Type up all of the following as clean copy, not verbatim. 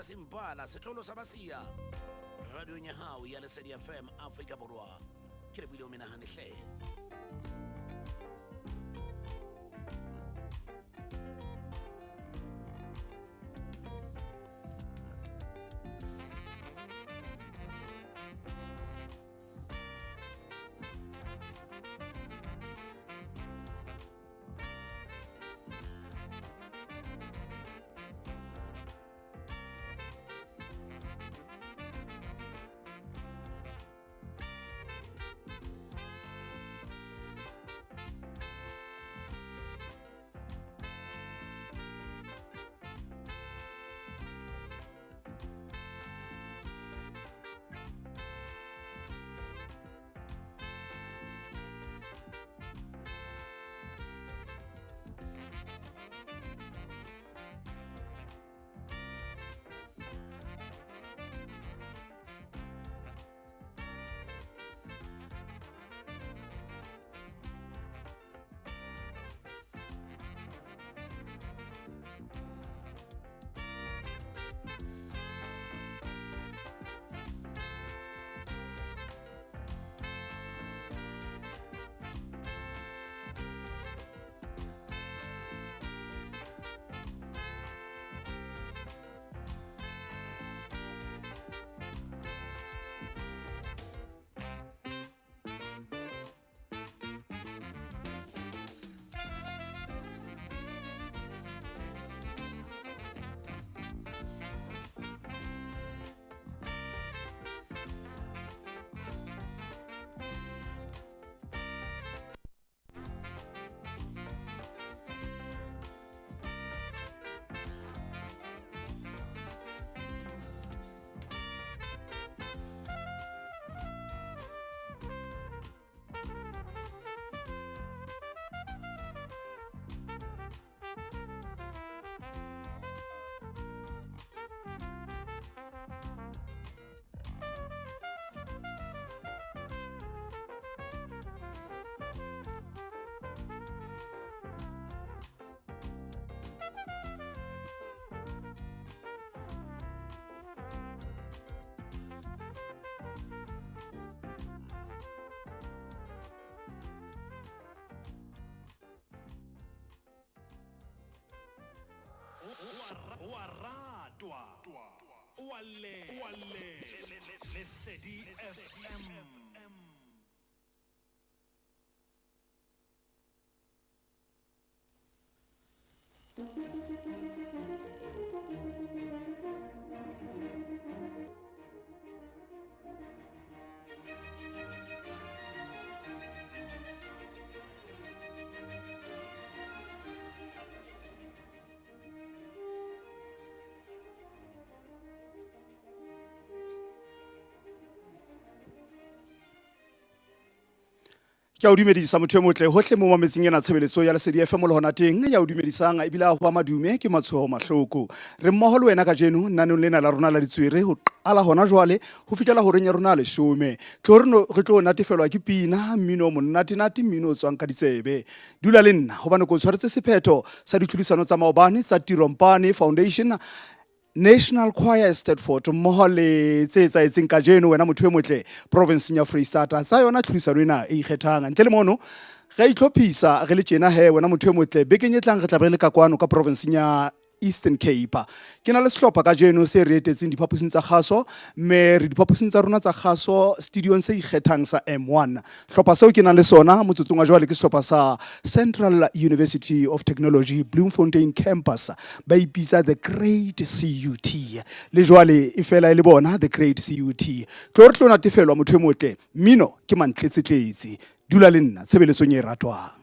Julius Mpala, setlolo sa Basia, radiong ya hao ya Lesedi FM Afrika Borwa. Ke lebohile o menahane hle. O a ratwa, o a le, Lesedi FM. Ke a o dumedisa motho e motle hohle mo mametseng ena tshebeletso ya Lesedi FM le hona teng ya o dumedisang ebile a ho madume ke Matshoho Mahloko. Re mmoho le wena kajeno nanong lena la rona la ditswere ho qala hona jwale ho fihlela horeng ya rona 10. Tlo re no re tlo natefelwa ke pina mmino o monnatenate mmino o tswang ka ditsebe. Dula le nna hobane ko tshwaretse sephetho sa ditlhodisano tsa maobane tsa Tirompane Foundation National Choir Eisteddfod mmoho le tse etsahetseng kajeno wena motho e motle provinceng ya Freistata tsa yona tlhodisano ena e ikgethang. Ntle le mono re a itlhophisa re le tjena he wena motho e motle bekeng e tlang re tla be re le ka kwano ka provinceng ya Eastern Cape. Ke na le sehlopha kajeno se re etetseng diphaposing tsa kgaso mme re diphaposing tsa rona tsa kgaso studiong se ikgethang sa M1. Hlopha seo ke nang le sona motsotsong wa jwale ke sehlopha sa Central University of Technology Bloemfontein Campus. Ba ipitsa The Great CUT. Le jwale e fela e le bona The Great CUT. Tlo re tlo natefelwa motho e motle. Mmino ke mantletsetletse. Dula le nna tshebeletsong e ratwang.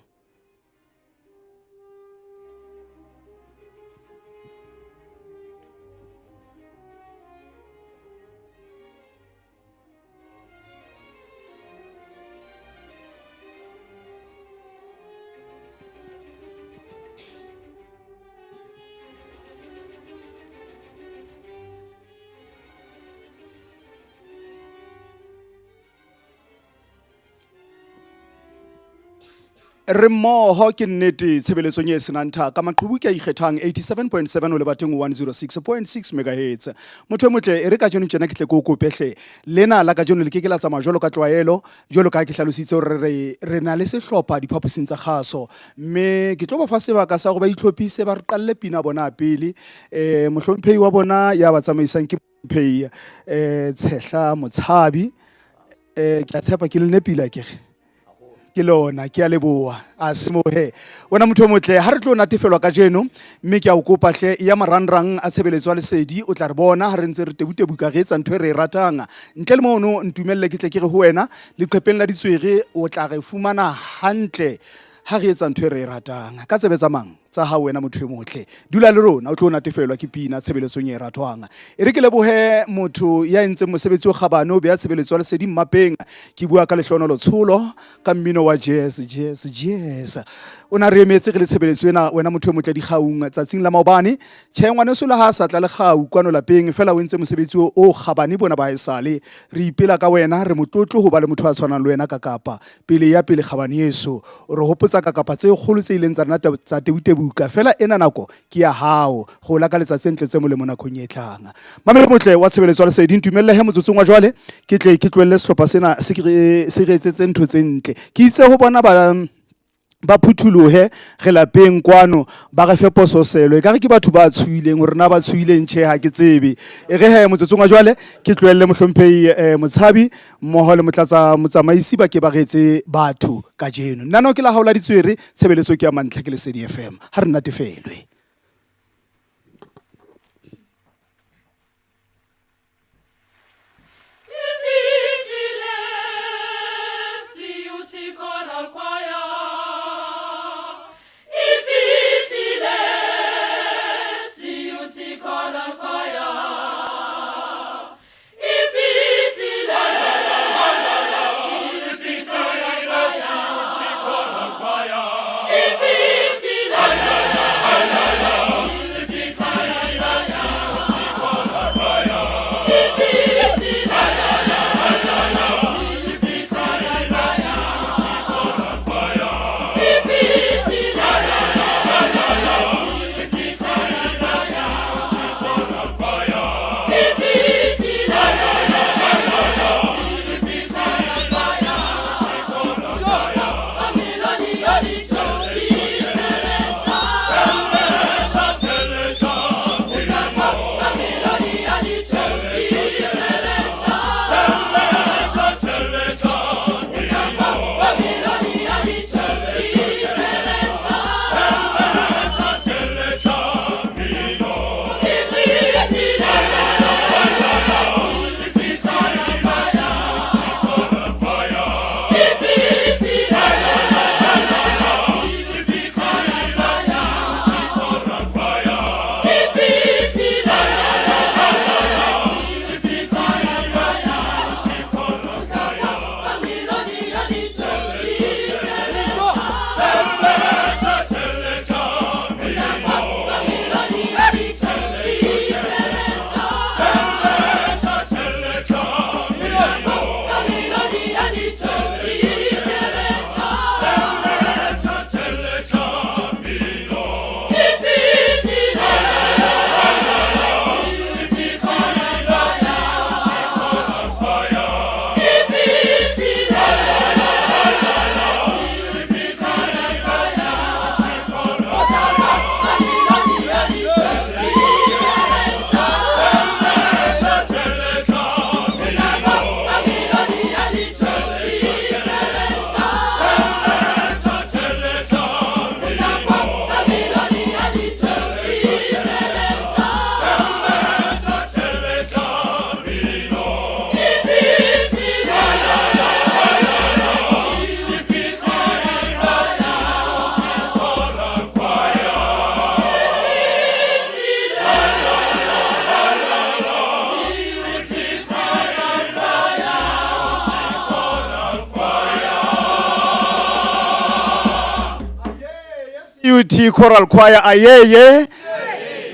Re mmoho ke nnete tshebeletsong e senang thaka maqhubu ke a ikgethang 87.7 o lebateng 106.6 megahertz. Motho e motle e re kajeno tjena ke tle ke o kope hle. Lena la kajeno le ke ke la tsamaya jwalo ka tlwaelo jwalo ka ha ke hlalositse hore re re na le sehlopha diphaposing tsa kgaso mme ke tlo ba fa sebaka sa hore ba itlhophise ba re qalle pina bona pele. Eh mohlomphehi wa bona ya ba tsamaisang ke mohlomphehi eh Tshehla Motshabi. Eh ke a tshepa ke le nepile akere. Ke lona, ke a leboha. A semohe. Wena motho o motle, ha re tlo natefelwa kajeno, mme ke a o kopa hle, ya marangrang a tshebeletso a lesedi, o tla re bona ha re ntse re tebutebuka re etsa ntho e re e ratang. Ntle le mono, ntumelle ke tle ke re ho wena, leqhepeng la ditswere o tla re fumana hantle ha re etsa ntho e re e ratang. Ka tsebe tsa mang? Tsa hao wena motho e motle. Dula le rona o tlo natefelwa ke pina tshebeletsong e ratwang. E re ke lebohe motho ya entseng mosebetsi o kgabane o beha tshebeletso ya lesedi mmapeng. Ke bua ka Lehlohonolo Tsholo ka mmino wa jazz, jazz, jazz. O na re emetse re le tshebeletso ena wena motho e motle dikgaung tsatsing la maobane. Tjhe ngwaneso le ha a sa tla le kgau kwano lapeng fela o entse mosebetsi o kgabane bona ba esale. Re ipela ka wena re motlotlo ho ba le motho a tshwanang le wena ka Kapa. Pele ya pele kgabane yeso, o re hopotsa ka kapa tse kgolo tse ileng tsa nna tsa tebutebuka. Fela ena nako ke ya hao. Go o lakaletsa tse ntle tse molemo nakong e tlang. Mamelo motle wa tshebeletso ya lesedi, ntumelle he motsotsong wa jwale ke tle ke tlohelle sehlopha sena se se re etsetse ntho tse ntle. Ke itse ho bona ba ba phutholohe re lapeng kwano ba re fe pososelo e ka re ke batho ba tshoileng hore na ba tshoileng tjhe ha ke tsebe e re he motsotsong wa jwale ke tlohelle mohlomphehi eh, motshabi mmoho le motlatsa motsamaisi ba ke ba re etse batho kajeno nnano ke la hao la ditswere tshebeletso ke ya mantlha ke lesedi fm ha re natefelwe. UT Choral Choir ayeye.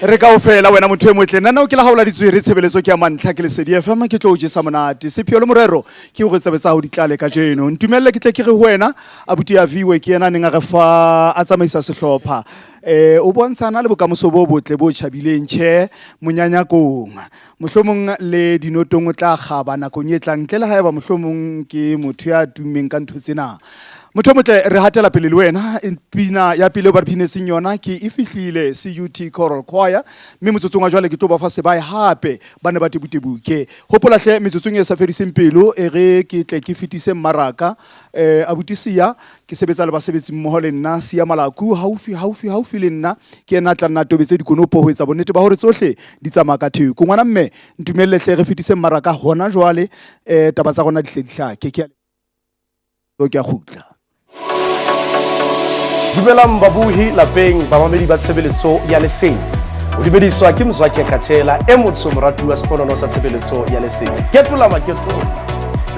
Re kaofela wena motho e motle nna nao ke la gaola ditswere tshebeletso ke ya mantlha ke Lesedi FM ke tlo o jesa monate. Sepheo le morero ke hore tsebe tsa hao di tlale kajeno. Ntumelle ke tle ke re ho wena abuti ya Viwe ke yena a neng a re fa a tsamaisa sehlopha. Eh o bontshana le bokamoso bo botle bo tjhabileng tjhe monyanyakong. Mohlomong le dinotong o tla kgaba nakong e tlang ntle le haeba mohlomong ke motho ya tummeng ka ntho tsena. Motho o motle re hatela pele le wena pina ya pele ba re binetseng yona ke e fihlile CUT Choral Choir mme motsotsong wa jwale ke tlo ba fa sebae hape ba ne ba tebutebuke. Hopola hle metsotsong e sa fediseng pelo e re ke tle ke fetise mmaraka eh abuti Siya ke sebetsa le basebetsi mmoho le nna Siya Malaku haufi haufi haufi le nna ke yena a tla nna a tobetse dikonopo ho etsa bonnete ba hore tsohle di tsamaya ka theko. Ngwana mme ntumelle hle re fetise mmaraka hona jwale eh taba tsa rona di hle di hlake. Ke a ke a kgutla. Dumelang babohi lapeng bamamedi ba tshebeletso ya Lesedi. O dumediswa ke Mzwake Katshela e motsho moratuwa seponono sa tshebeletso ya Lesedi. Ketola maketola.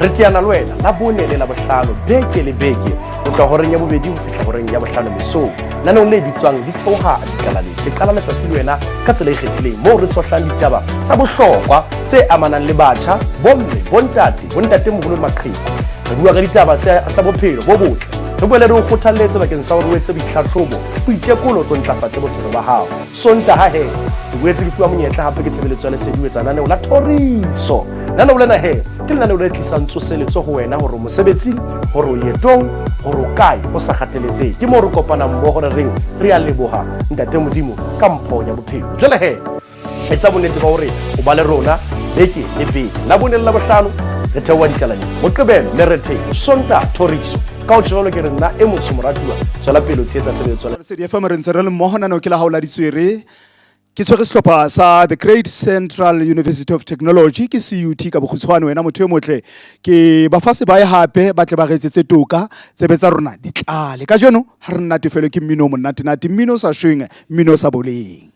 Re teana le wena la bone le la bohlano beke le beke ho tloha horeng ya bobedi ho fihla horeng ya bohlano mesong. Naneong le bitswang di theoha dikalaneng. Re qala letsatsi le wena ka tsela e ikgethileng moo re tshohlang ditaba tsa bohlokwa tse amanang le batjha, bomme, bontate, bontatemoholo le maqheku. Re bua ka ditaba tsa bophelo bo botle. Re boele re o kgothalletse bakeng sa hore o etse boitlhatlhobo, boitekolo o tlo ntlafatse bophelo ba hao. Sontaha he, ke boetse ke fuwa monyetla hape ke tshebeletso ya Lesedi ho etsa lenaneo la thoriso. Lenaneo lena he, ke lenaneo le tlisang tsoseletso ho wena hore o mosebetsing, hore o leetong, hore o kae, ho sa kgathaletsehe. Ke moo re kopanang mmoho re reng re a leboha Ntate Modimo ka mpho ya bophelo. Jwale he, etsa bonnete ba hore o ba le rona beke le beke. Labone le Labohlano re theoha dikalaneng. Moqebelo, Merethe, Sontaha, Thoriso. Ka ho tjho jwalo ke re nna e motsho moratuwa, tswela pele o tshehetsa tshebeletso ya Lesedi FM re ntse re le mmoho nano ke la hao la ditswere. Ke tshwere sehlopha sa The Great Central University of Technology ke CUT ka bokgutshwane wena motho e motle ke ba fa sebae hape ba tle ba re etsetse toka tsebe tsa rona di tlale. Kajeno ha re natefelwe ke mmino o monnatenate, mmino o sa shweng, mmino o sa boleng.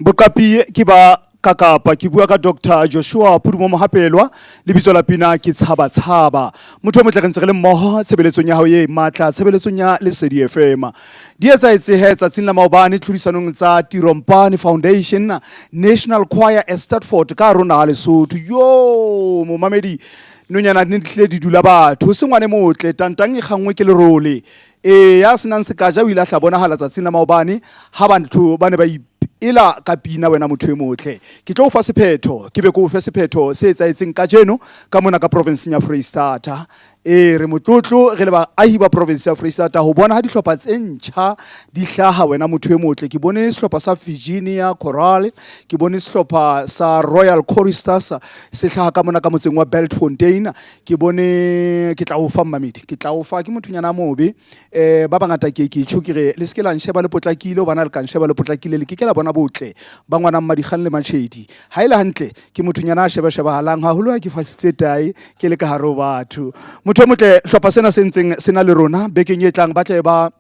Boqapi ke ba Kakapa ke bua ka Dr Joshua Phudumo Mohapelwa lebitso la pina ke Tshaba Tshaba. Motho o motle re ntse re le mmoho tshebeletsong ya hao e matla tshebeletsong ya Lesedi FM. Di etsahetse he tsatsing la maobane tlhodisanong tsa Tirompane Foundation National Choir Eisteddfod ka rona ha Lesotho. Yo momamedi nonyana di ne di tlile di dula batho se ngwane motle tantang e kgangwe ke lerole. Ee, ya senang sekaja o ile a hla bonahala tsatsing la maobane ha batho ba ne ba ipela ka pina wena motho e motle. Ke tlo o fa sephetho, ke be ke o fe sephetho se etsahetseng kajeno ka mona ka provinseng ya Freistata. Ee, re motlotlo re le baahi ba province ya Freistata ho bona ha dihlopha tse ntjha di hlaha. Wena motho e motle, ke bone sehlopha sa Virginia Coral, ke bone sehlopha sa Royal Choristers se hlaha ka mona ka motseng wa Beltfontein. Ke bone, ke tla o fa mmamedi, ke tla o fa, ke mothonyana a mobe. Ba bangata ke ke tjho ke re le se ke la nsheba le potlakile, hobane ha le ka nsheba le potlakile le ke ke la bona botle ba ngwana Mmadikgang le Matjhedi. Ha e le hantle ke mothonyana a sheba-shebahalang haholo ha ke fasitse tae ke le ka hare ho batho. Motho e motle, hlopha sena se ntseng se na le rona bekeng e tlang ba tle ba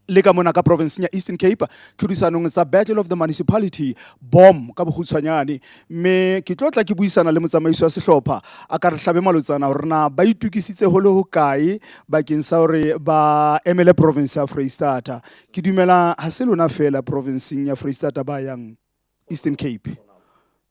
le ka mona ka provinceng ya Eastern Cape tlhodisanong tsa Battle of the Municipality BOM ka bokgutshwanyane, mme ke tlo tla ke buisana le motsamaisi wa sehlopha a ka re hlabe malotsana hore na ba itokisitse ho le hokae bakeng sa hore ba emele province ya Freistata. Ke dumela ha se lona feela provinceng ya Freistata ba yang Eastern Cape.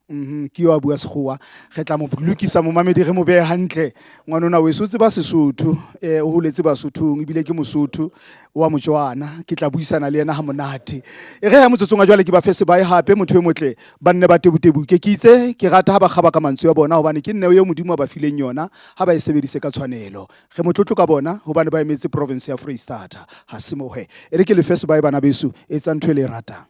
Ke yo a bua sekgowa, re tla mo lokisa momamedi, re mo behe hantle. Ngwanona weso o tseba Sesotho, o holetse Basothong ebile ke Mosotho wa Motswana. Ke tla buisana le yena ha monate. E re ha motsotsong wa jwale ke ba fe sebae hape, motho e motle, ba nne ba tebutebuke. Ke itse ke rata ha ba kgaba ka mantswe a bona, hobane ke neo eo Modimo a ba fileng yona, ha ba e sebedise ka tshwanelo. Re motlotlo ka bona hobane ba emetse province ya Freistata. Ha se mohe. E re ke le fe sebae bana beso, etsang ntho e le e ratang.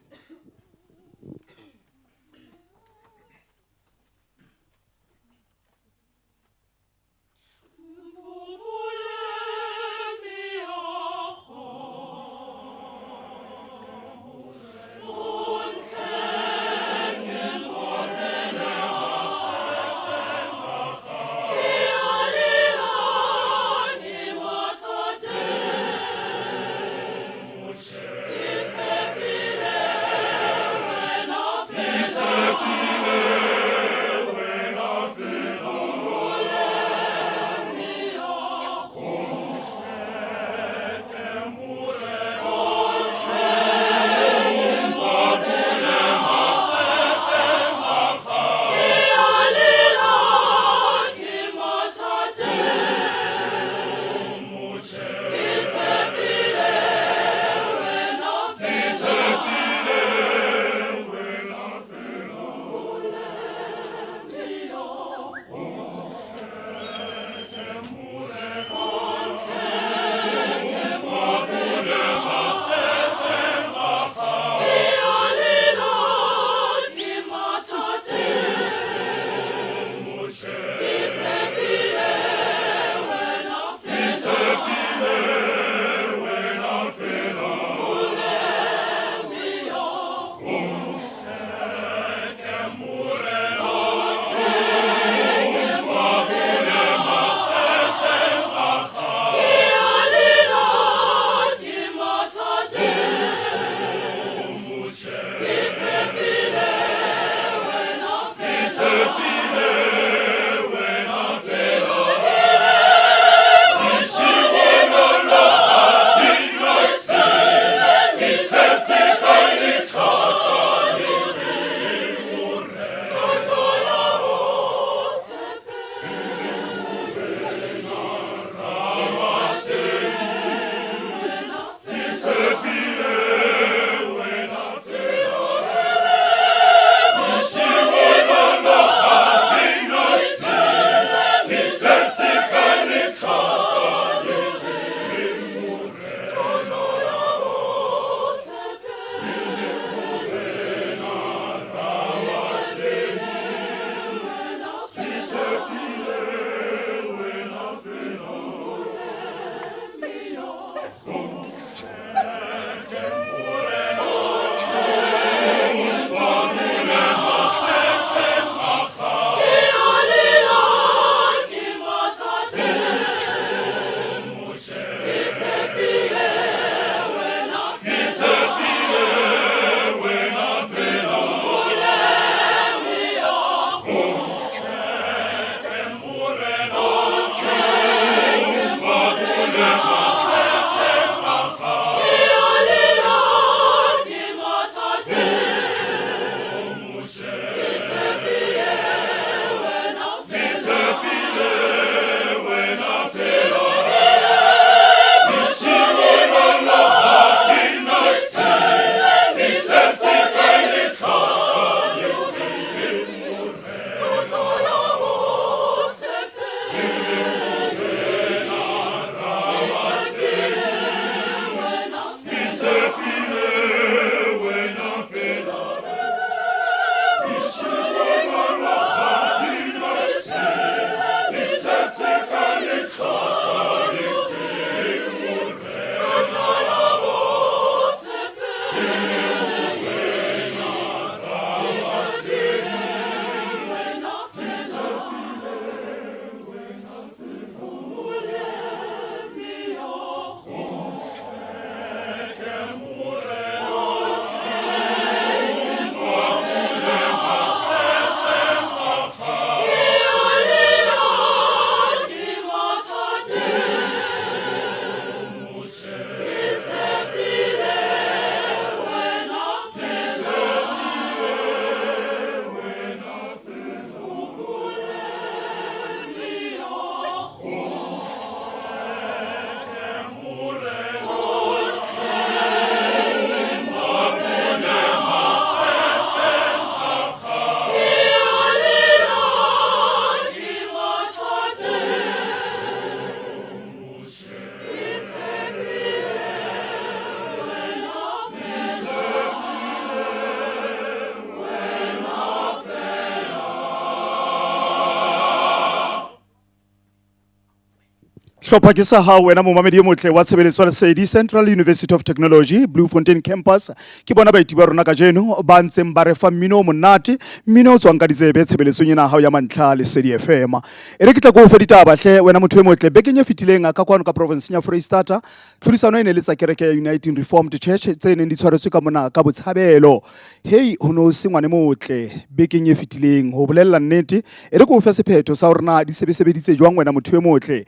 Hlopha ke sa hao wena momamedi e motle wa tshebeletso ya Lesedi Central University of Technology Bloemfontein Campus. Ke bona baeti ba rona kajeno ba ntseng ba re fa mmino o monate, mmino o tswang ka ditsebe tshebeletsong ena ya hao ya mantlha Lesedi FM. E re ke tla ko o fe ditaba hle wena motho e motle. Bekeng e fetileng ka kwano ka provinseng ya Foreisetata, tlhodisano e ne le tsa kereke ya Uniting Reformed Church tse neng di tshwaretswe ka mona ka Botshabelo. Hei, ho no se ngwane motle bekeng e fetileng ho bolella nnete. E re ke o fe sephetho sa hore na di sebesebeditse jwang wena motho e motle.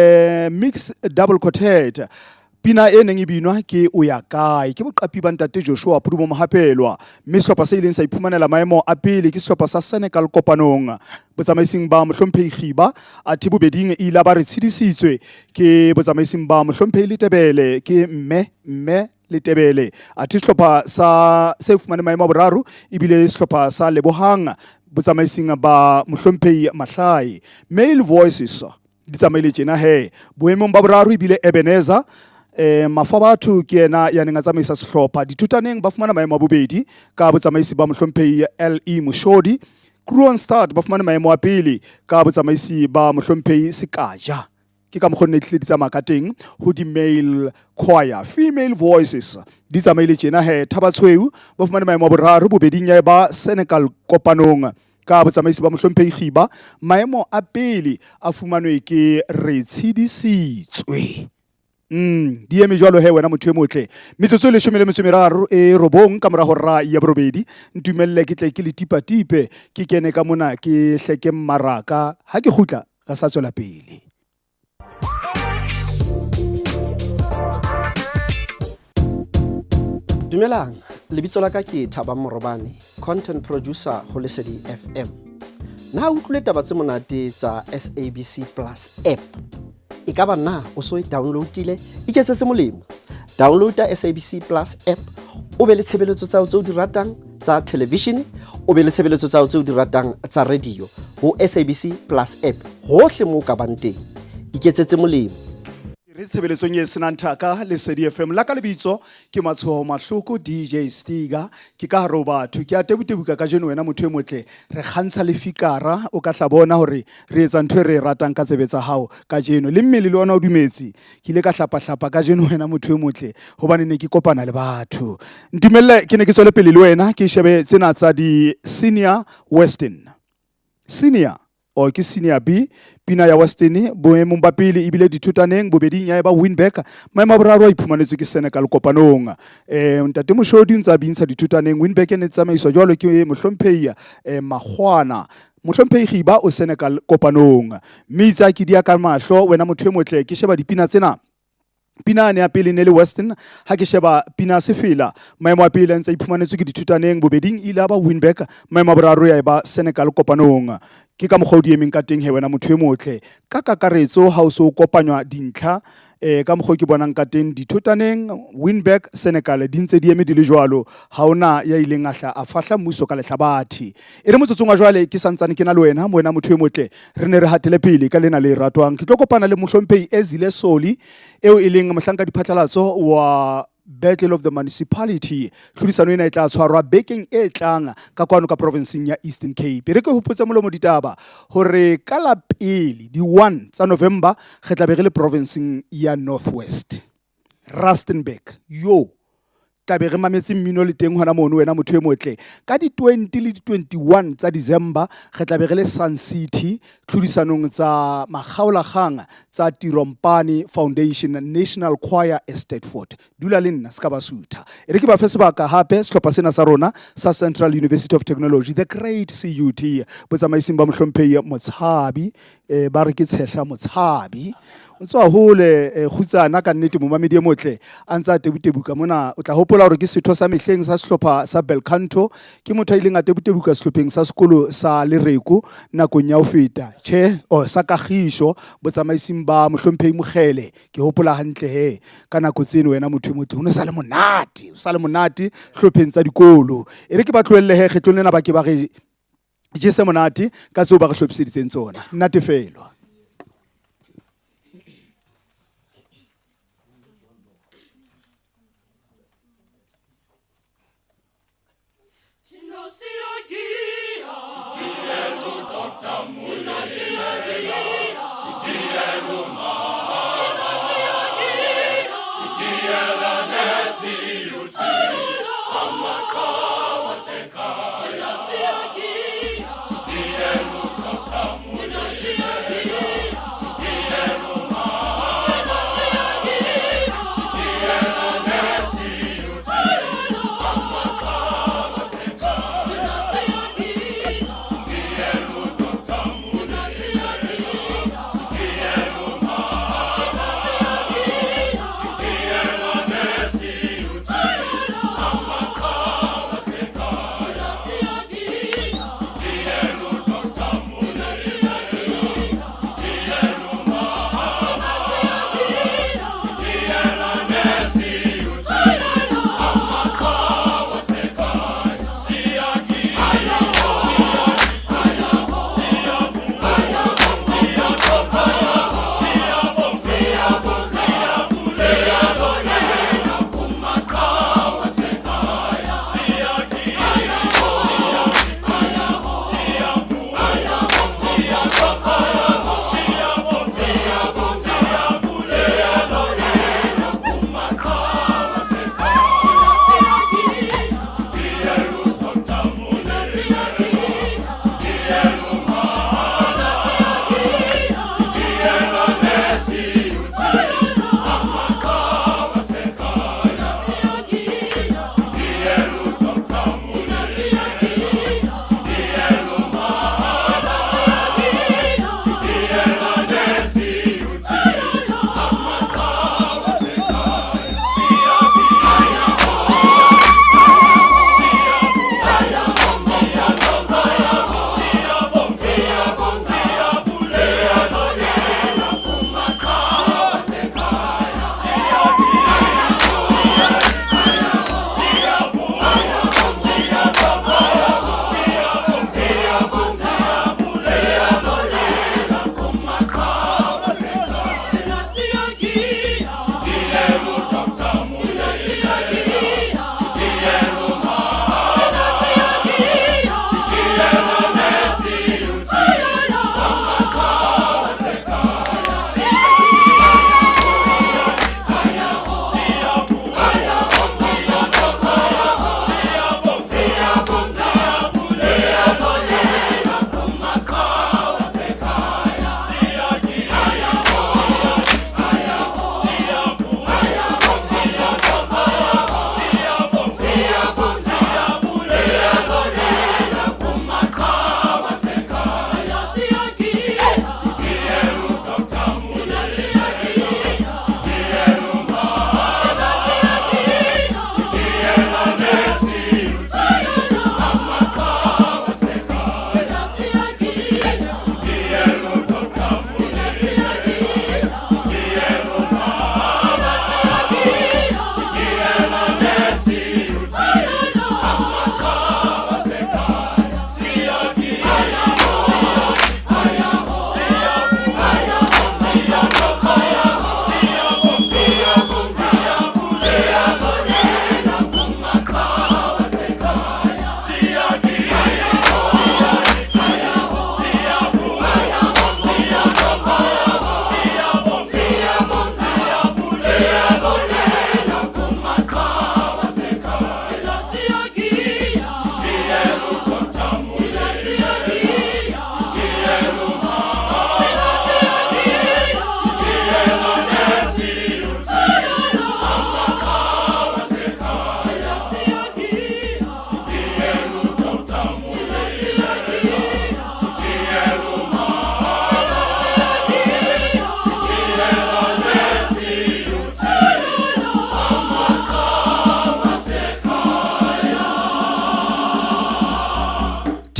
Mix double quartet pina e neng e binwa ke o ya kae ke boqapi ba ntate Joshua Phudumo Mohapelwa, mme sehlopha se ileng sa iphumanela maemo a pele ke sehlopha sa Senegal kopanong botsamaising ba mohlomphehi Khiba, athe bobeding e ile ba re tshedisitswe ke botsamaising ba mohlomphehi Letebele ke mme mme Letebele, athe sehlopha sa se fumane maemo a boraro ebile sehlopha sa Lebohang botsamaising ba mohlomphehi Mahlai. Male Voices di tsamaile tjena he boemong ba boraro ebile Ebenezer Mafabatho ke yena ya neng a tsamaisa sehlopha. Dithutaneng ba fumana maemo a bobedi ka botsamaisi ba mohlomphehi LE Moshodi. Kroonstad ba fumane maemo a pele ka botsamaisi ba mohlomphehi Sekaja. Ke ka mokgwa ne di tlile di tsamaya ka teng ho di-male choir. Female Voices di tsamaile tjena he Thabatshweu ba fumane maemo a boraro, bobeding ya ba Senegal kopanong ka botsamaisi ba mohlomphehi Khiba. Maemo a pele a fumanwe ke Re Tshedisitswe. Di eme jwalo he wena motho e motle. Metsotso e leshome le metso e meraro e robong ka mora hora ya borobedi. Ntumelle ke tle ke le tipatipe, ke kene ka mona ke hleke mmaraka. Ha ke kgutla re sa tswela pele. Dumelang, lebitso la ka ke Thabang Morobane, content producer ho Lesedi FM. Na o utlwile taba tse monate tsa SABC Plus app? E ka ba na o so e downloadile? Iketsetse molemo. Downloada SABC Plus app, o be le tshebeletso tsa hao tse o di ratang tsa television, o be le tshebeletso tsa hao tse o di ratang tsa radio ho SABC Plus app hohle moo o ka bang teng. Iketsetse molemo. Re tshebeletsong e senang thaka Lesedi FM. La ka lebitso ke Matshoho Mahloko DJ Stiga. Ke ka hare ho batho. Ke a tebutebuka kajeno wena motho e motle. Re kgantsha le fikara o ka hla bona hore re etsa ntho e re e ratang ka tsebe tsa hao kajeno. Le mmele le ona o dumetse. Ke ile ka hlapahlapa kajeno wena motho e motle hobane ne ke kopana le batho. Ntumelle ke ne ke tswele pele le wena ke shebe tsena tsa di Senior Western. Senior or ke Senior B, pina ya Western boemong ba pele ebile dithutaneng bobeding ya eba Winback, maemo a boraro a iphumanetswe ke Senegal kopanong. Ntate Moshodi o ntse a bintsha dithutaneng, Winback e ne tsamaiswa jwalo ke mohlomphehi Makgwana. Mohlomphehi Khiba o Senegal kopanong. Mme itse a ke dia ka mahlo wena motho e motle ke sheba dipina tsena. Pina ne ya pele ne le Western, ha ke sheba pina sefela maemo a pele a ntse a iphumanetswe ke dithutaneng bobeding ile a ba Winback, maemo a boraro ya eba Senegal kopanong. Ke ka mokgwa o di emeng ka teng he wena motho e motle. Ka kakaretso ha o so kopanywa dintlha ka mokgwa o ke bonang ka teng dithutaneng Winback Senegal di ntse di eme di le jwalo, ha ona ya ileng a hla a fahla mmuso ka lehlabathe. E re motsotsong wa jwale ke santsane ke na le wena wena motho e motle, re ne re hatele pele ka lena le ratwang. Ke tlo kopana le mohlomphehi Ezile Soli eo e leng mohlanka diphatlalatso wa Battle of the Municipality. Tlhodisano ena e tla tshwarwa bekeng e tlang ka kwano ka provinseng ya Eastern Cape. Re ke hopotse molomo ditaba hore ka la pele di 1 tsa November re tla be re le provinseng ya North West. Rustenburg yo tla be re mametse mmino le teng hona mono wena motho e motle. Ka di 20 le di 21 tsa December re tla be re le Sun City tlhodisanong tsa makgaolakgang tsa Tirompane Foundation National Choir Eisteddfod. Dula le nna se ka ba sutha. E re ke ba fe sebaka hape sehlopha sena sa rona sa Central University of Technology, the Great CUT, botsamaising ba mohlomphehi Motshabi, ba re ke Tshehla Motshabi. O ntse wa hole kgutsana ka nnete momamedi e motle a ntse a tebutebuka mona. O tla hopola hore ke setho sa mehleng sa sehlopha sa Belcanto, ke motho a ileng a tebutebuka sehlopheng sa sekolo sa Lereko nakong ya ho feta, tjhe, oh, sa Kagisho botsamaising ba mohlomphehi Mokgele. Ke hopola hantle he ka nako tseno wena motho e motle ho ne sa le monate, o sa le monate hlopheng tsa dikolo. E re ke ba tlohelle he kgetlong lena ba ke ba re jese monate ka tseo ba re hlophiseditseng tsona. Natefelwa.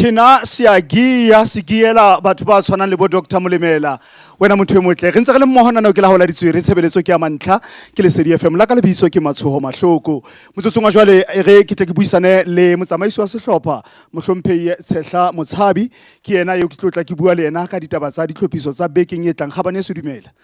Thina siyagiya sigiyela batho ba tshwanang le bo Dr Molemela. Wena motho e motle, re ntse re le mmoho nana ke la hola ditswere, tshebeletso ke ya mantlha, ke Lesedi FM la ka lebitso ke Matshoho Mahloko. Motsotsong wa jwale e re ke tle ke buisane le motsamaisi wa sehlopha, mohlomphehi Tshehla Motshabi, ke yena eo ke tlo tla ke bua le yena ka ditaba tsa ditlhophiso tsa bekeng e tlang. Kgabane se dumela.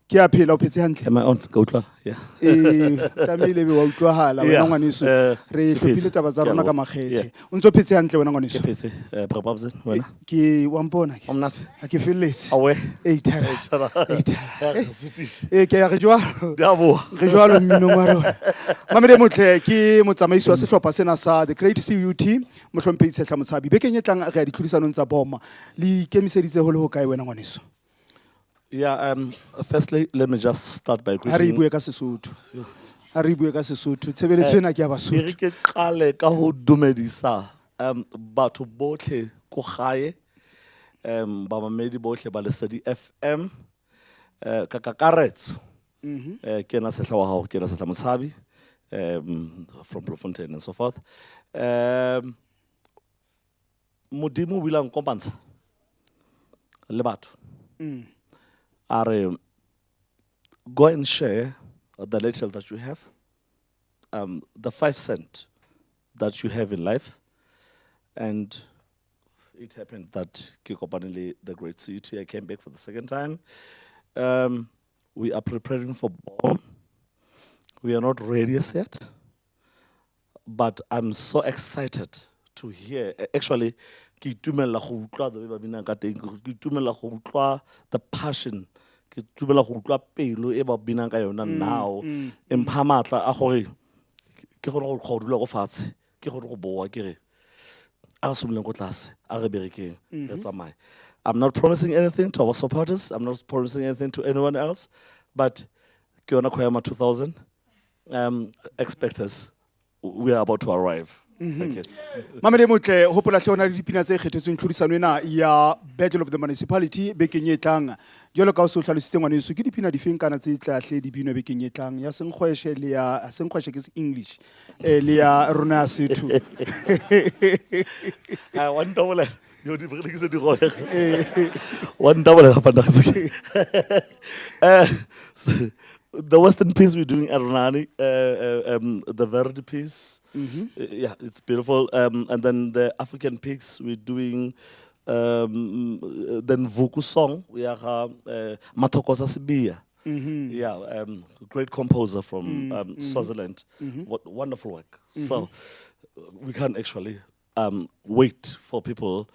Ke a phela, o phetse hantle? Am I on? Ka utlwa? Yeah. Ee, tlamehile ebe wa utlwahala wena Yeah, ngwaneso. Re ke hlophile phetse. taba tsa Ke a rona ka leboha. makgethe. Yeah. O ntso phetse hantle wena ngwaneso? Ke phetse. Bra Babs, wena? Ke wa mpona ke? O monate? Ha ke felletse. Awe. Ei, thara. Ei, thara. Ei, thara. Ya, re sutile. Ee, ke ya re jwalo. Di a boa. Re jwalo mminong wa rona. Mamedi e motle, ke motsamaisi wa sehlopha sena sa The Great CUT, mohlomphehi Tshehla Motshabi. Bekeng e tlang re ya ditlhodisanong tsa Boma. Le ikemiseditse ho le hokae wena ngwaneso? Yeah, firstly, let me just start by Ha re greeting. bue ka Sesotho. Ha re bue ka Sesotho. Tshebeletso ena ke ya E re Basotho. ke qale ka ho dumedisa batho botlhe ko gae, bamamedi botlhe ba Lesedi FM, ka kakaretso. Ke ena Sehla wa hao, ke ena Sehla Motshabi, from Bloemfontein and so forth. Modimo o ile a nkopantsha le batho. A re, go and share the little that you have, the 5 cent that you have in life. And it happened that ke kopane le the Great CUT. I came back for the second time. We are preparing for bomb. We are not ready as yet, but I'm so excited to hear. Actually, ke itumella go utlwa the way ba binang ka teng, ke itumella go utlwa the passion, ke itumella go utlwa pelo e ba binang ka yona now. E mpha matla a gore ke kgone go dula ko fatshe, ke kgone go boa ke re, a re simololeng ko tlase, a re berekeng, re tsamaye. I'm not promising anything to our supporters. I'm not promising anything to anyone else, but ke yona Koyama 2000. Expect us. We are about to arrive. Thank you. Mamedi e motle, hopola hle ho na le dipina tse kgethetsweng tlhodisano ena ya Battle of the Municipality bekeng e tlang. Jwalo ka o se o hlalositse ngwaneso, ke dipina difeng kana tse tla hle di binwa bekeng e tlang? Ya Senkgweshe le ya Senkgweshe ke se-English, le ya rona ya Setho. Ah, wa ntabolela. Yo, di bere ke se di roge. Wa ntabolela, Fantastic. The Western piece we're doing at Rani, the Verdi piece, yeah, it's beautiful. And then the African piece we're doing, then Vuku song, we are Mathokoza Sibiya. Yeah, great composer from Swaziland. What wonderful work. So we can't actually wait for people.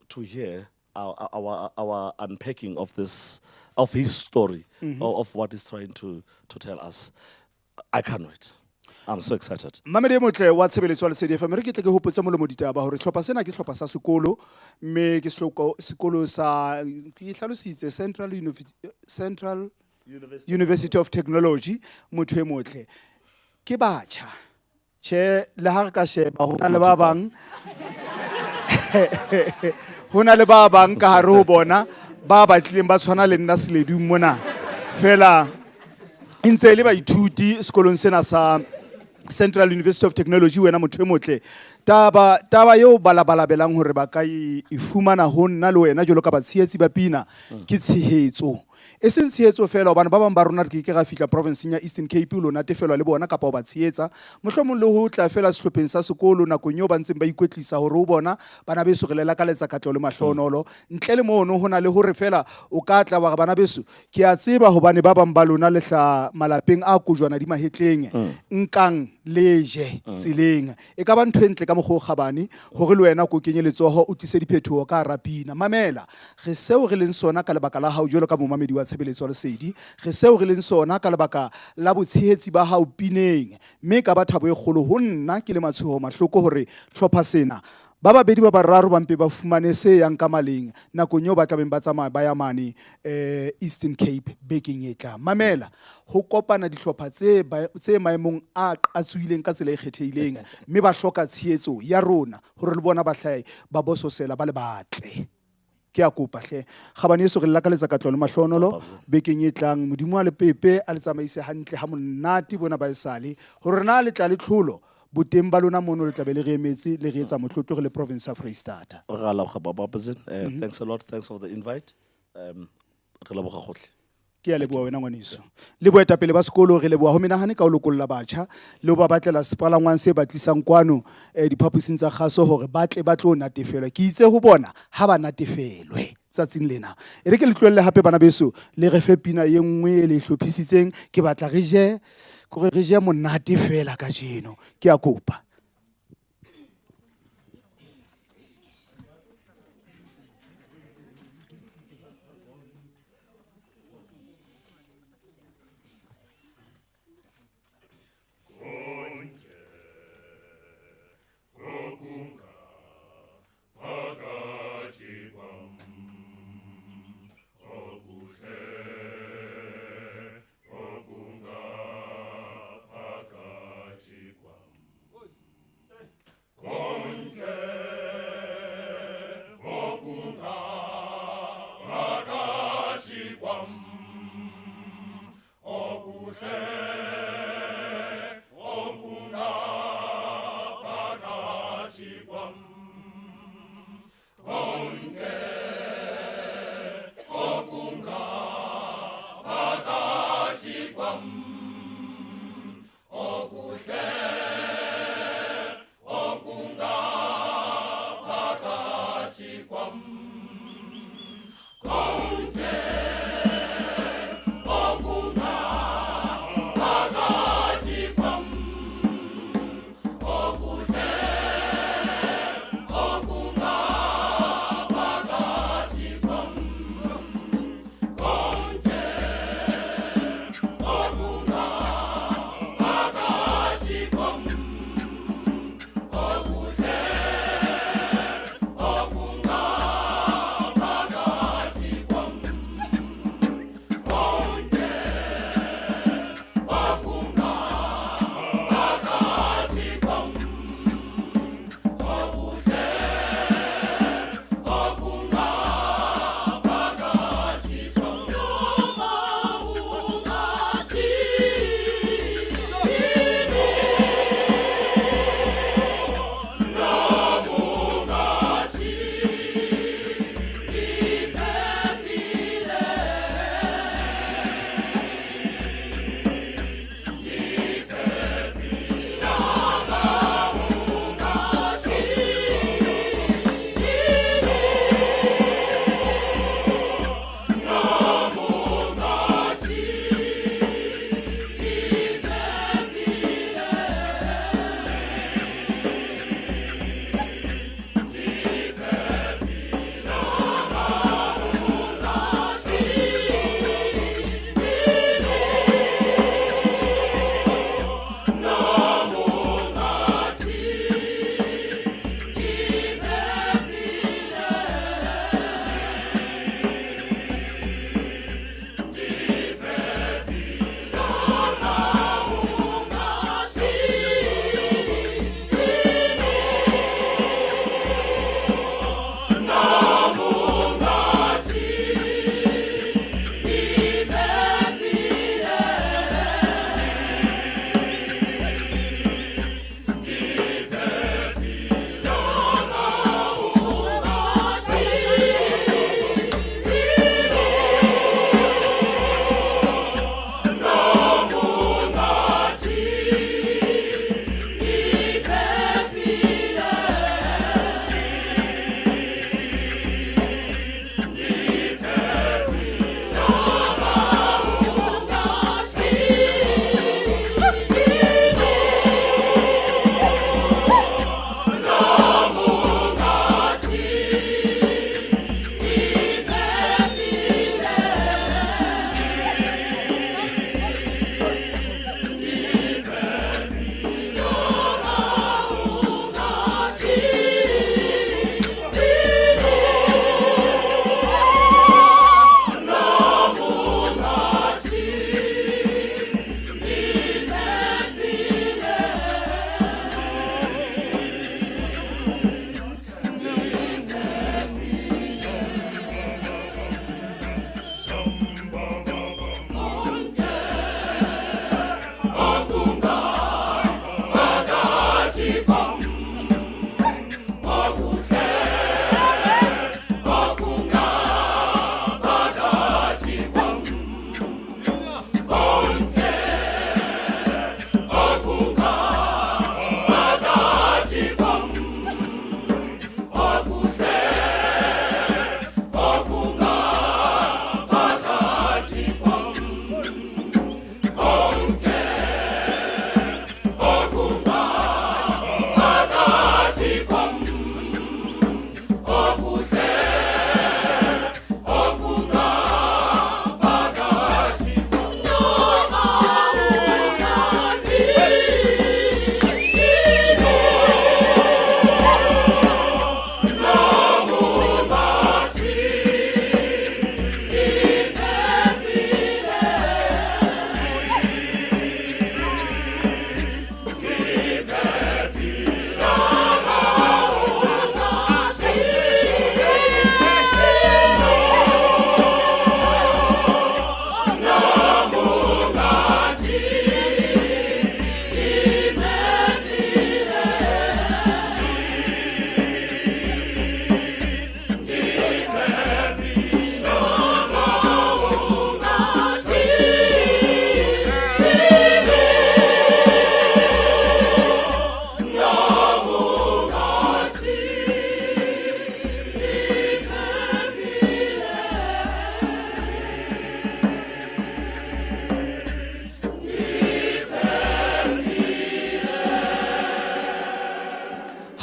to hear our unpacking of this, of his story, of what he's trying to tell us. I can't wait. I'm so excited. Mamedi e motle wa tshebeletso ya Lesedi FM, re ke tle ke hopotse molomo ditaba hore hlopha sena ke hlopha sa sekolo, mme ke sekolo sa, ke hlalositse Central University of Technology. Motho e motle ke batjha. Tjhe, le ha re ka sheba ho na le ba bang, ho na le ba bang ka hare ho bona ba batlileng ba tshwana le nna seledung mona. Feela e ntse e le baithuti sekolong sena sa Central University of Technology. Wena motho e motle, taba eo ba labalabelang hore ba ka e fumana ho nna le wena jwalo ka batshehetsi ba pina ke tshehetso. E seng tshehetso feela, hobane ba bang ba rona re ke ke ra fihla provinceng ya Eastern Cape lo natefelwa le bona kapa ho ba tshehetsa, mohlomong le ho tla feela sehlopheng sa sekolo nakong eo ba ntseng ba ikwetlisa hore ho bona bana beso re le lakaletsa katleho le mahlonolo. Ntle le mono ho na le hore feela o ka tla wa re bana beso ke a tseba hobane ba bang ba lona le hla malapeng a kojwana di mahetleng, nkang le je tseleng. E ka ba ntho e ntle ka mokgwa o kgabane hore le wena ko kenye letsoho o tlise diphetoho ka hara pina. Mamela, re seo re leng sona ka lebaka la hao jwalo ka momamedi wa tshebeletso ya Lesedi, re seo re leng sona ka lebaka la botshehetsi ba hao pineng, mme e ka ba thabo e kgolo ho nna ke le Matshoho Mahloko hore hlopha sena ba babedi ba bararo ba mpe ba fumane se yang ka maleng nakong eo ba tlabeng ba tsamaya ba ya mane Eastern Cape bekeng e tlang. Mamela, ho kopana dihlopha tse maemong a qatsohileng ka tsela e kgethehileng, mme ba hloka tshehetso ya rona hore le bona ba hlahe ba bososela ba le batle. Ke a kopa hle kgabane yeso, re le lakaletsa katleho le mahlonolo bekeng e tlang. Modimo a le pepe a le tsamaise hantle ha monate bona ba esale hore na le tla le tlholo boteng ba lona mono, le tlabe le re emetse le re etsa motlotlo re le province ya Freistata. Re a leboga, Baba President. Thanks a lot. Thanks for the invite. Re leboga gotlhe. Ke a leboha wena ngwaneso le boetapele ba sekolo. Re leboha ho menahane ka ho lokolla batjha le ho ba batlela sepalangwang se ba tlisang kwano diphaposing tsa kgaso hore ba tle ba tlo natefelwa. Ke itse ho bona ha ba natefelwe tsatsing lena. E re ke le tlohelle hape bana beso, le re fe pina e nngwe e le e hlophisitseng. Ke batla re je, kore re je monate feela kajeno. Ke a kopa. Phakathi kwam.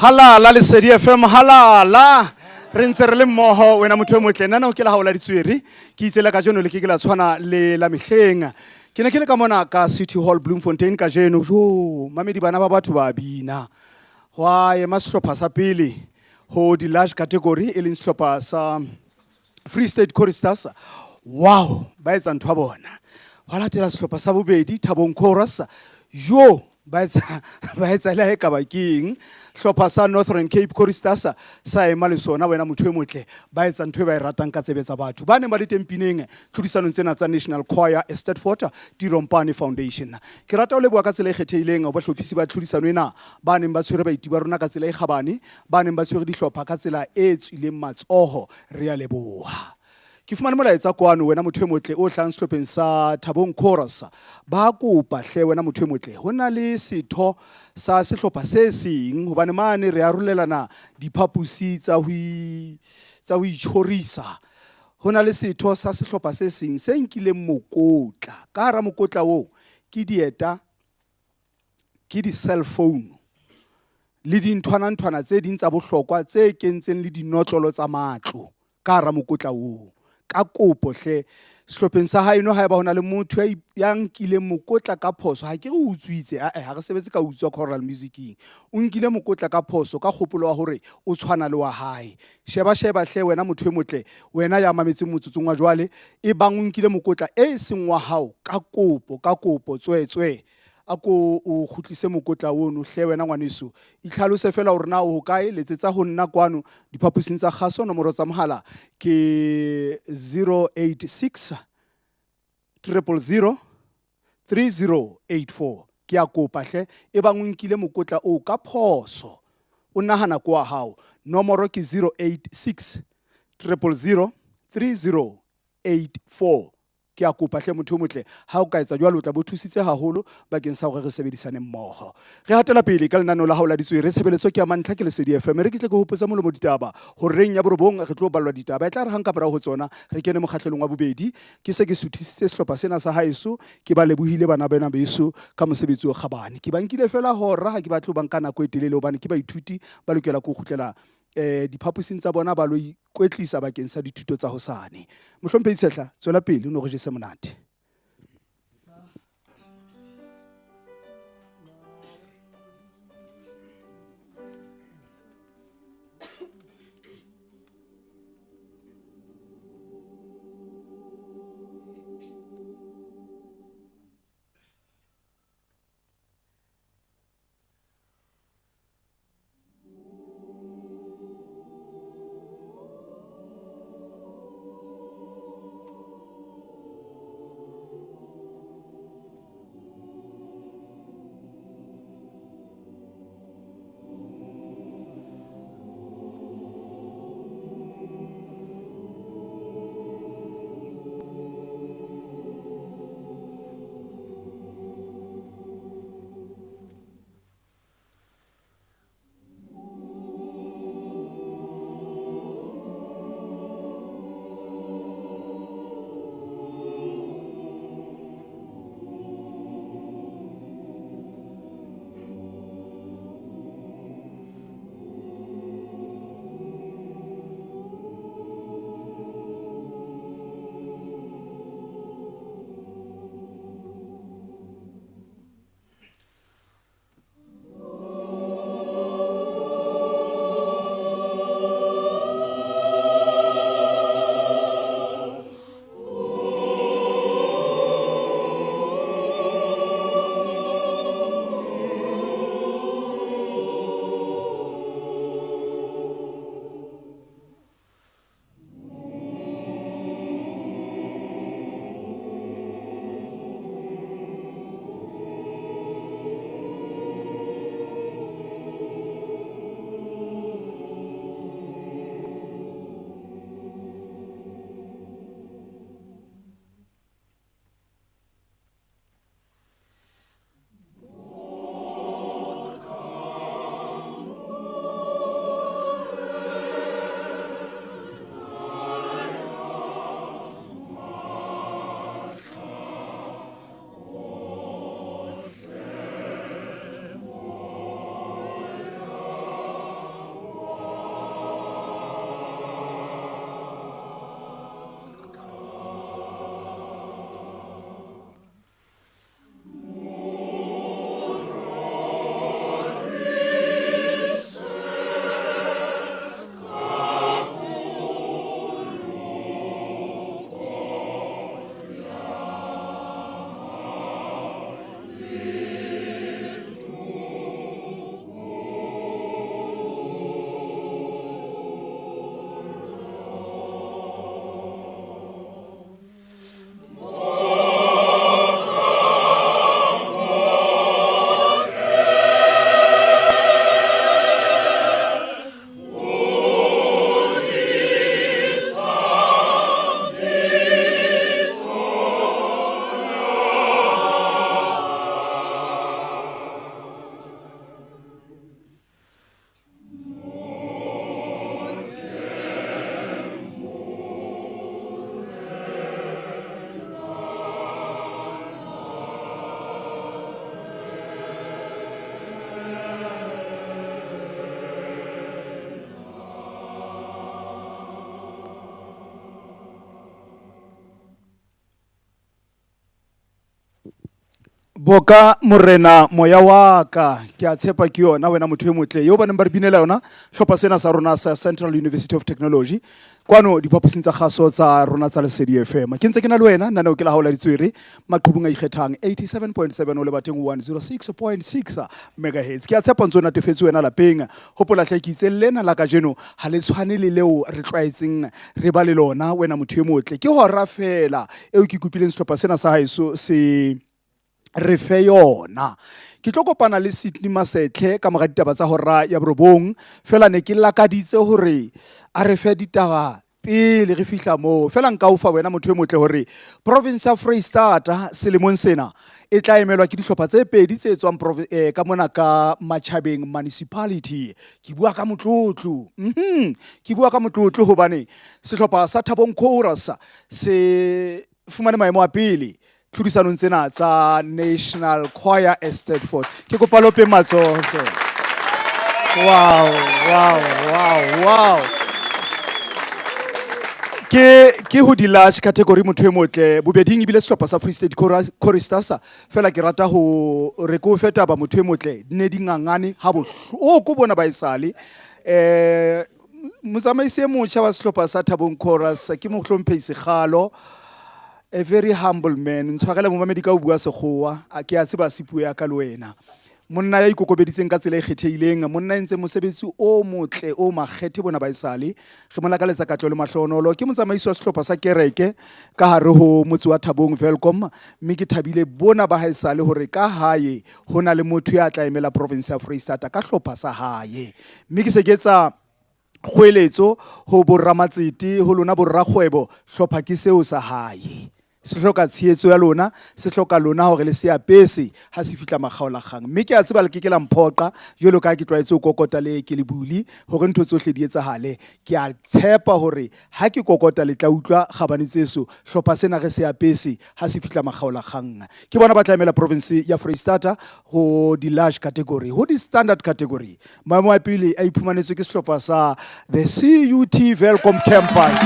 Halala Lesedi FM halala re ntse re le mmoho wena motho e motle nna ke la hao la ditswere ke itse le kajeno le ke ke la tshwana le la mehleng ke ne ke le ka mona ka City Hall Bloemfontein kajeno jo mamedi bana ba batho ba bina hwa ema sehlopha sa pele ho di large category e leng sehlopha sa Free State Choristers wow ba etsa ntho ya bona hwa latela sehlopha sa bobedi Thabong Chorus jo ba etsa ba etsa le ha e ka ba keng hlopha sa Northern Cape Choristers sa ema le sona wena motho e motle ba etsa ntho e ba e ratang ka tsebe tsa batho ba neng ba le teng pineng tlhodisanong tsena tsa National Choir Eisteddfod Tirompane Foundation ke rata ho leboha ka tsela e kgethehileng bahlophisi ba tlhodisano ena ba neng ba tshwere baeti ba rona ka tsela e kgabane ba neng ba tshwere dihlopha ka tsela e tswileng matsoho re a leboha ke fumane molaetsa kwano wena motho e motle o hlahang sehlopheng sa Thabong Chorus ba kopa hle wena motho e motle ho na le setho sa sehlopha se seng hobane mane re arolelana diphaposi tsa ho tsa ho itjhorisa ho na le setho sa sehlopha se seng se nkileng mokotla ka hara mokotla oo ke dieta ke di-cell phone le dinthwana-nthwana tse ding tsa bohlokwa tse kentseng le dinotlolo tsa matlo ka hara mokotla oo ka kopo hle sehlopheng sa haeno haeba ho na le motho ya nkileng mokotla ka phoso ha ke re o utswitse ae ha re sebetse ka utswa choral musicing o nkile mokotla ka phoso ka kgopolo wa hore o tshwana le wa hae sheba sheba hle wena motho e motle wena ya mametseng motsotsong wa jwale e bang o nkile mokotla e seng wa hao ka kopo ka kopo tswetswe a ko o kgutlise mokotla ono hle wena ngwaneso itlhalose fela hore na o hokae letsetsa ho nna kwano diphaposing tsa kgaso nomoro tsa mohala ke 086 000 3084 ke a kopa hle e bang o nkile mokotla oo ka phoso o nahana ko wa hao nomoro ke 086 000 3084 ke a kopa hle motho o motle ha o ka etsa jwalo o tla bo thusitse haholo bakeng sa hore re sebedisane mmoho re hatela pele ka lenaneo la hao la ditswere tshebeletso ke ya mantlha ke Lesedi FM re ke tle ke hopotsa molomo ditaba horeng ya borobong re tlo ballwa ditaba e tla re hang ka morao ho tsona re kene mokgahlelong wa bobedi ke se ke suthisitse sehlopha sena sa haeso ke ba lebohile bana bena beso ka mosebetsi o kgabane ke ba nkile fela hora ha ke batle ho ba nka nako e telele hobane ke baithuti ba lokela ko kgutlela diphaposing tsa bona ba lo ikwetlisa bakeng sa dithuto tsa hosane mohlomphehi Tshehla tswela pele o no re jese monate. Boka morena moya wa ka, ke a tshepa ke yona wena motho e motle eo ba neng ba re binela yona hlopha sena sa rona sa Central University of Technology kwano diphaposing tsa kgaso tsa rona tsa Lesedi FM. Ke ntse ke na le wena naneo ke la hao la ditswere maqhubung a ikgethang 87.7 o lebateng 106.6 megahertz. Ke a tshepa ntse o natefetse wena lapeng. Hopola hle ke itse lena la kajeno ha le tshwane le leo re tlwaetseng re ba le lona wena motho e motle. Ke hora feela eo ke kopileng sehlopha sena sa haeso se re fe yona. Ke tlo kopana le Sydney Masetlhe ka mora ditaba tsa hora ya borobong, fela ne ke lakaditse hore a re fe ditaba pele re fihla moo. Fela nka o fa wena motho e motle hore province ya Freistata selemong sena e tla emelwa ke dihlopha tse pedi tse tswang ka mona ka Matjhabeng Municipality. Ke bua ka motlotlo. Ke bua ka motlotlo hobane sehlopha sa Thabong Chorus se fumane maemo a pele tlhodisanong tsena tsa National Choir Eisteddfod. Ke kopa lope matsoho. Wow, wow, wow, wow. Ke ho di large category motho e motle bobeding ebile sehlopha sa Free State Choristers. Fela ke rata ho re ke o fe taba motho e motle, di ne di ngangane ha bohloko bona ba esale. Motsamaisi e motjha wa sehlopha sa Thabong Chorus ke mohlomphehi Sekgalo, a very humble man. Ntshwarele momamedi ka o bua sekgowa, a ke a tseba se puo ya ka le wena. Monna ya ikokobeditseng ka tsela e kgethehileng, monna e entseng mosebetsi o motle o makgethe bona ba esale. Re mo lakaletsa katleho le mahlohonolo. Ke motsamaisi wa sehlopha sa kereke ka hare ho motse wa Thabong Welkom, mme ke thabile bona ba haesale hore ka hae ho na le motho ya tla emela province ya Freistata ka hlopha sa hae. Mme ke se ke etsa kgoeletso ho boramatsete, ho lona borrakgwebo, hlopha ke seo sa hae. Se hloka tshehetso ya lona, se hloka lona hore le se apese ha se fihla makgaolakgang. Mme ke a tseba le ke ke la mphoqa jwalo ka ha ke tlwaetse ho kokota le ke le bule hore ntho tsohle di etsahale. Ke a tshepa hore ha ke kokota le tla utlwa kgabane tseso, hlopha sena re se apese ha se fihla makgaolakgang. Ke bona ba tla emela province ya Freistata ho di large category, ho di standard category. Maemo a pele a iphumanetswe ke sehlopha sa the CUT Welkom Campus.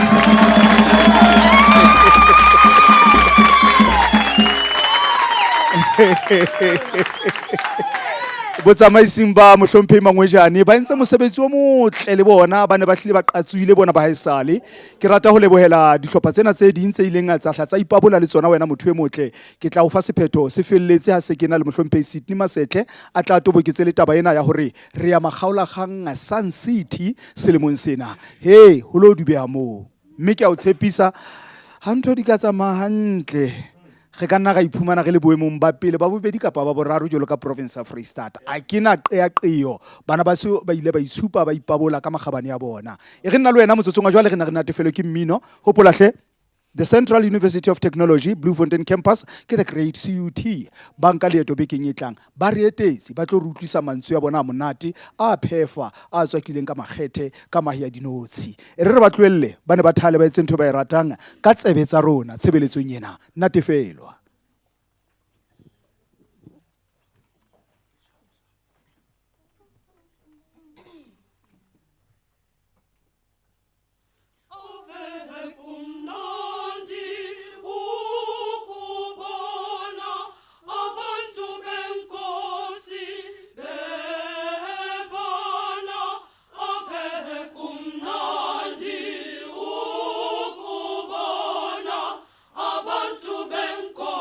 Botsamaising ba mohlomphehi Mangwejane ba entse mosebetsi o motle le bona, ba ne ba hlile ba qatsohile bona ba haesale. Ke rata ho lebohela dihlopha tsena tse ding tse ileng tsa hla tsa ipabola le tsona wena motho e motle. Ke tla o fa sephetho se felletse ha se ke na le mohlomphehi Sydney Masetlhe a tla toboketse le taba ena ya hore re ya makgaolakgang Sun City selemong sena. He, ho lo dubeha moo. Mme ke a o tshepisa ha ntho di ka tsamaya hantle, re ka nna ra iphumana re le boemong ba pele, ba bobedi kapa ba boraro jwalo ka province ya Freistata. A ke na qeaqeo, bana ba so ba ile ba itshupa ba ipabola ka makgabane a bona. E re nna le wena motsotsong wa jwale re na re natefelwe ke mmino. Hopola hle, The Central University of Technology, Bloemfontein Campus, ke the Great CUT. Ba nka leeto bekeng e tlang. Ba re etetse, ba tlo re utlwisa mantswe a bona a monate, a phefa, a tswakileng ka makgethe, ka mahe a dinotshi. E re re ba tlohelle, ba ne ba thale ba etse ntho e ba e ratang ka tsebe tsa rona tshebeletsong ena. Natefelwa. Abantu benkosi.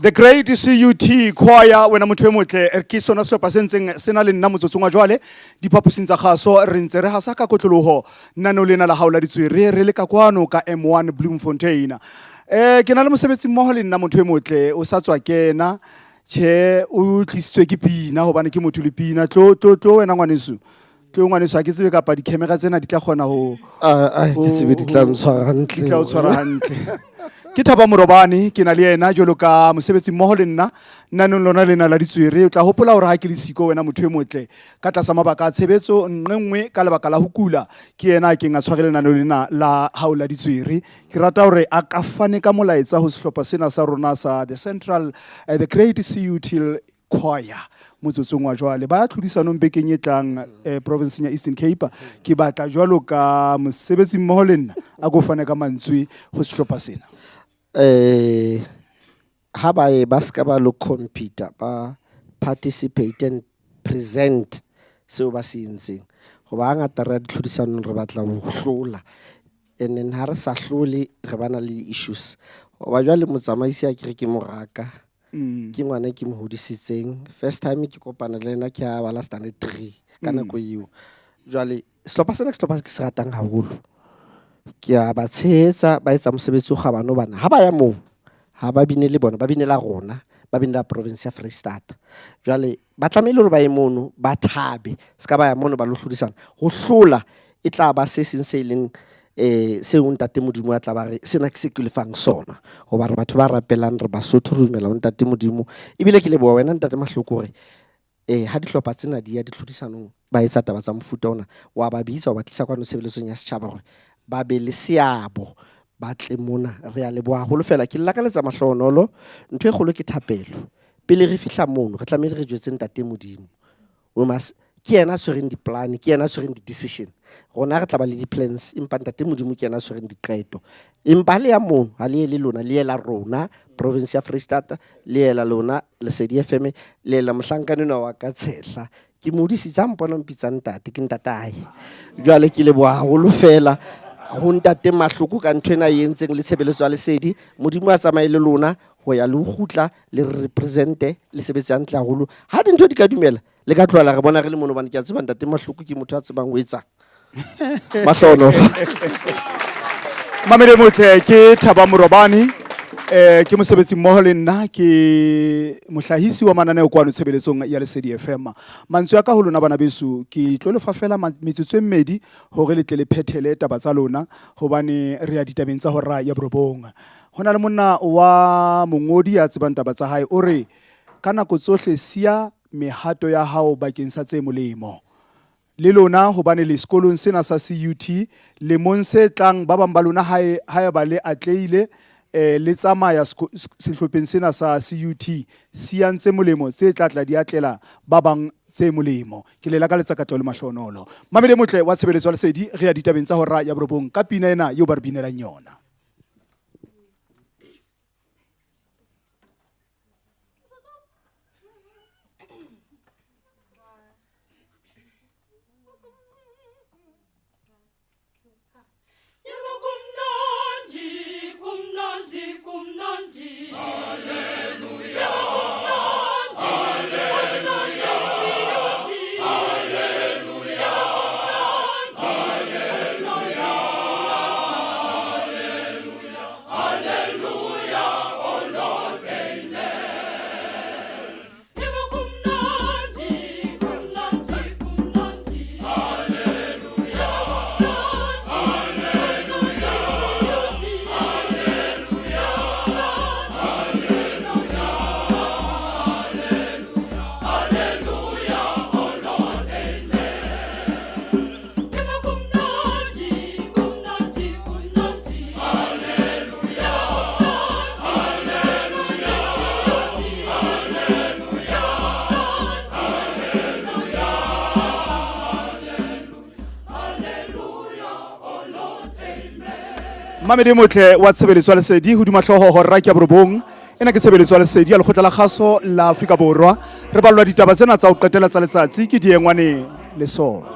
The Great CUT Choir, wena motho e motle, ke sona sehlopha se ntseng se na le nna motsotsong wa jwale diphaposing tsa kgaso. Re ntse re hasa ka kotloloho nano lena la hao la ditswere, re le ka kwano ka M1 Bloemfontein. Ke na le mosebetsi mmoho le nna, motho e motle, o sa tswa kena. Tjhe, o tlisitswe ke pina hobane ke motho le pina. Tlo, tlo, tlo wena ngwaneso, tlo ngwaneso. Ha ke tsebe kapa di-camera tsena di tla kgona ho Ah, ke tsebe di tla ntshwara hantle. Di tla o tshwara hantle. Ke Thaba Morobane, ke na le yena jwalo ka mosebetsi mmoho le nna nnanong lona lena la ditswere. O tla hopola hore ha ke le siko, wena motho e motle, ka tlasa mabaka a tshebetso nqe nngwe, ka lebaka la ho kula, ke yena a keng a tshware lenaneo lena la hao la ditswere. Ke rata hore a ka fane ka molaetsa ho sehlopha sena sa rona sa the Central the Great CUT Choir motsotsong wa jwale. Ba ya tlhodisanong bekeng e tlang provinceng ya Eastern Cape. Ke batla jwalo ka mosebetsi mmoho le nna a ko fane ka mantswe ho sehlopha sena. Ha ba ye, ba ska ba lo compete, ba participate and present seo ba se entseng, hoba hangata re ya ditlhodisanong re batla ho hlola, and then ha re sa hlole re bana le di-issues. Hoba jwale motsamaisi a kere ke moraka, ke ngwana e ke mo hodisitseng. First time ke kopana le ena ke ha bala standard 3 ka nako eo. Jwale sehlopha sena ke sehlopha se ke se ratang haholo, ke a ba tshehetsa, ba etsa mosebetsi o kgabane, hobane ha ba ya moo ha ba bine le bona, ba binela rona, ba binela province ya Freistata. Jwale ba tlamehile hore ba ye mono ba thabe, se ka ba ya mono ba lo hlodisana. Ho hlola e tla ba se seng se e leng seo ntate Modimo a tla ba re sena ke se ke lefang sona, hoba re batho ba rapelang, re Basotho, re dumela ho ntate Modimo. Ebile ke leboha wena ntate Mahloko hore ha dihlopha tsena di ya ditlhodisanong, ba etsa taba tsa mofuta ona, wa ba bitsa, wa ba tlisa kwano tshebeletsong ya setjhaba hore ba be le seabo, ba tle mona. Re a leboha haholo fela, ke lakaletsa mahlohonolo. Ntho e kgolo ke thapelo. Pele re fihla mono re tlamehile re jwetse ntate Modimo. We must, ke yena a tshwereng di-plan, ke yena a tshwereng di-decision. Rona re tla ba le di-plans, empa ntate Modimo ke yena a tshwereng diqeto. Empa ha le ya mono, ha le ye le lona, le ye la rona province ya Freistata, le ye la lona Lesedi FM, le ye la mohlankana enwa wa ka tshehla. Ke mo hodisitse, ha mpona o mpitsa ntate, ke ntatae. Jwale ke leboha haholo fela ho ntate Mahloko ka ntho ena e entseng le tshebeletso ya Lesedi. Modimo a tsamaye le lona ho ya le ho kgutla, le re represente, le sebetse hantle haholo. Ha dintho di ka dumela, le ka tlohela re bona re le mono, hobane ke a tseba ntate Mahloko ke motho a tsebang ho etsang. Mahlohonolo. Mamedi motle, ke Thaba Morobane, ke mosebetsi mmoho le nna, ke mohlahisi wa mananeo kwano tshebeletsong ya Lesedi FM. Mantswe a ka ho lona bana beso, ke tlo lefa fela metsotso e mmedi hore le tle le phethele taba tsa lona, hobane re ya ditabeng tsa hora ya 9. Ho na le monna wa mongodi ya tsebang taba tsa hae, o re ka nako tsohle siya mehato ya hao bakeng sa tse molemo. Le lona hobane le sekolong sena sa CUT lemong se tlang, ba bang ba lona hae haeba le atlehile le tsamaya sehlopheng sena sa CUT, siyang tse molemo, tse tla tla di atlela ba bang tse molemo. Ke le lakaletsa katleho le mahlonolo. Mamedi e motle wa tshebeletso ya Lesedi, re ya ditabeng tsa hora ya 9 ka pina ena eo ba re binelang yona. Yebo, kumnandi, kumnandi, kumnandi. Haleluya. Yebo, kumnandi, kumnandi siyothi. Haleluya. Kumnandi, kumnandi. Haleluya. Haleluya. Oh Lord, amen. Yebo, kumnandi, kumnandi, kumnandi. Haleluya. Kumnandi, kumnandi siyothi. Haleluya. Haleluya. Haleluya. Oh Lord, amen. Yebo, kumnandi, kumnandi, kumnandi. Haleluya. Kumnandi, siyothi. Haleluya. Haleluya. Haleluya. Oh Lord, amen. Mamedi motle wa tshebeletso ya Lesedi, hodima hlooho hora ke ya 9. Ena ke tshebeletso ya Lesedi ya lekgotla la kgaso la Afrika Borwa. Re ballwa ditaba tsena tsa ho qetela tsa letsatsi ke Diengwane le Sona.